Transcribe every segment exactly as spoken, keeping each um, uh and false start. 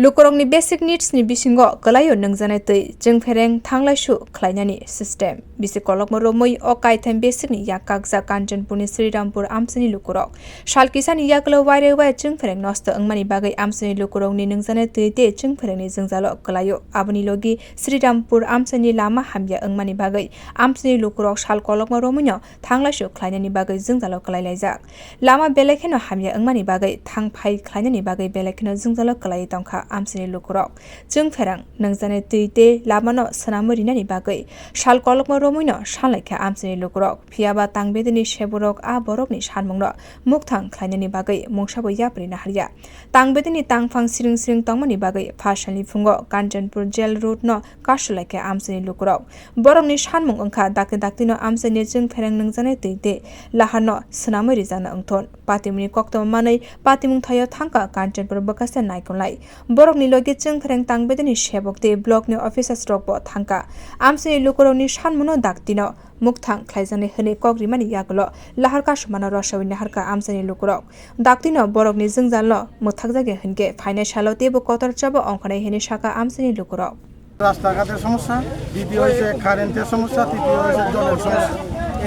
Lukurokni basic needs ni bisingo kwlaio nwngjanai twi chwngphereng thanglaisu khlainani system. Bisi kolokma romwi o kaitham basic ni yak kakjak Kanchanpur ni Srirampur amchaini lukurok. Sal kisani yagulo wairwi waya chwngphereng nosto wngmani bagwi amchaini lukurokni nwngjanai twi tei chwngpherengni jwngjalo kwlaio. Aboni logi Srirampur amchaini lama hamya wngmani bagwi amchaini lukurok sal kolokma romwino thanglaisu khlainani bagwi jwngjalo kwlai laijak. Lama belai kheno hamya wngmani bagwi thang phai khlainani bagwi belai kheno jwngjalo kwlaiwi tongkha amchaini lukurok. Chwngphereng nwngjanai twi tei lamano swnamwi rinani bagwi sal kolokma romwino sanlaikha amchaini lukurok. Phiyaba tangbedini seborok a borokni sanmungno mukthang khlainani bagwi mungsabo yapri naharya. Tangbedini tangphang siring siring tongmani bagwi phasalni phungo Kanchanpur Jail Road no kasulaikha amchaini lukurok. Borokni sanmung wngkha dakti daktino amchaini chwngphereng nwngjanai twi tei laharno swnamwi rijakna wngthun. Patimungni koktwma manwi patimung thaio thangkha Kanchanpur bwkhaste naikolnai. Borokni logi chwngphereng tangbedini sebok tei block ni officers rokbo thangkha. Amchaini lukurokni sanmungno daktino mukthang khlaijaknai hwnwi kok rimani yagulo lahar kasumano rosawi naharkha amchaini lukurok. Daktino borokni jwngjalno mwthakjakya hwnkhe phainai salo teibo kotor chabo ongkhanai hwnwi sakha amchaini lukurok. রাস্তাঘাটের সমস্যা, দ্বিতীয় হয়েছে কারেন্টের সমস্যা, তৃতীয় হয়েছে জলের সমস্যা।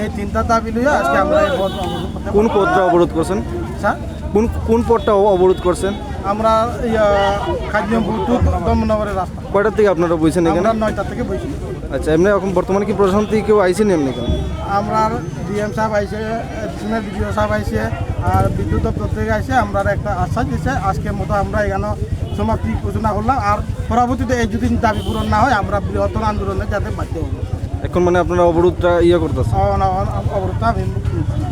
এই তিনটা দাবি লইয়া আজকে আমরা এই পথ অবরোধ করতে কোন পথটা অবরোধ করছেন? স্যার? কোন, কোন পথটা অ-, অবরোধ করছেন? আমরা, ইয়া, খাদিমপুর টু দমনগরের রাস্তা। কয়টার থেকে আপনারা বইছেন এখানে? আমরা নয়টা থেকে বইছি। আচ্ছা, এমনি এখন বর্তমানে কি প্রশাসন থেকে কেউ আইছেন এমনি এখানে? আমরা ডিএম সাহেব আইছে, অ্যাডিশনাল ডিডিও সাহেব আইছে, আর বিদ্যুৎ দপ্তর থেকে আইছে। আমরা একটা আশ্বাস দিছে, আজকের মতো আমরা এখানে সমাপ্তি ঘোষণা করলাম। আর পরবর্তীতে এই যদি দাবি পূরণ না হয়, আমরা বৃহত্তর আন্দোলনে যাতে বাধ্য হব। এখন মানে আপনারা অবরোধটা ইয়ে করতেছেন? অ-, অ-, অ-, অবরোধটা আমি মুক্তি দিচ্ছি।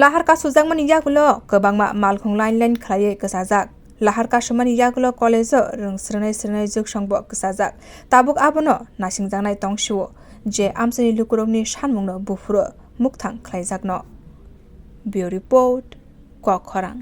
Lahar kasujakmani yagulo kwbangma malkhung line line khlaiwi kwchajak. Lahar kasumani yagulo college-o rwng srwngnai srwngnai jwksongbo kwchajak. Tabuk abono naisingjaknai tongsio je amchaini lukurokni sanmungno buphuro mukthang khlaijakno. Bureau Report, Kokkhorang.